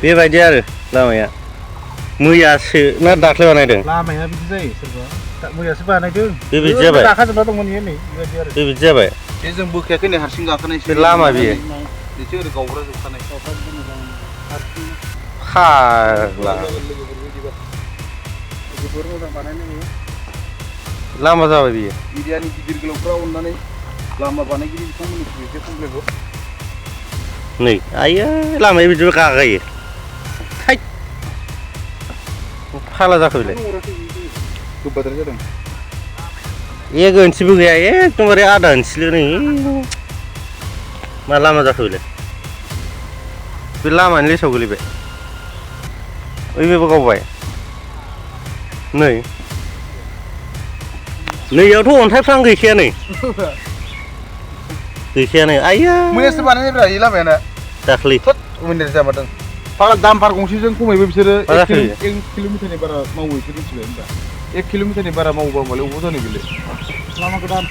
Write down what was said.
बेबायदि आरो लामाया मैयासो ना दाख्लै बानायदों लामाया बिदि जायो सोरबा मैयासो बानायदों बेबायदि जाबाय गाखाजोबना दंमोन इयो नै बेबायदि आरो बेबायदि जाबाय बे जों बोखायाखै नै हारसिं गाखोनायसो बे लामा बियो बेसो ओरै गावग्रा जोबखानाय फाग्ला जोबोर मोजां बानायनाय नुयो लामा जाबाय बियो एरियानि गिदिर गोलावफ्रा अननानै लामा बानायगिरि बिथांमोननिखौ एसे कमप्लेन नै आयो लामाया बिदिबो गागायो थैद फाला जाखो बेलाय गोबाद्राय जादों एक इन्सिबो गैया एकदमबारे आधा इन्सिल' नै मा लामा जाखो बेलाय बे लामानि लेसाव गोलैबाय ओइ बेबो गावबाय नै नैयावथ' अन्थाइफ्रानो गैखाया नै गैखाया नै आइया मैयासो बानायनायब्रा इ लामायाना दाख्लै मैयासो जामारदों फाला दाम्पार गंसेजों खमैबो बिसोरो मा जाखो 1 किल'मिटारनि बारा मावो बिसोर मिथिबाय होनबा 1 किल'मिटारनि बारा मावोबा होमबालाय अबाव जानो बेलाय लामा गोदान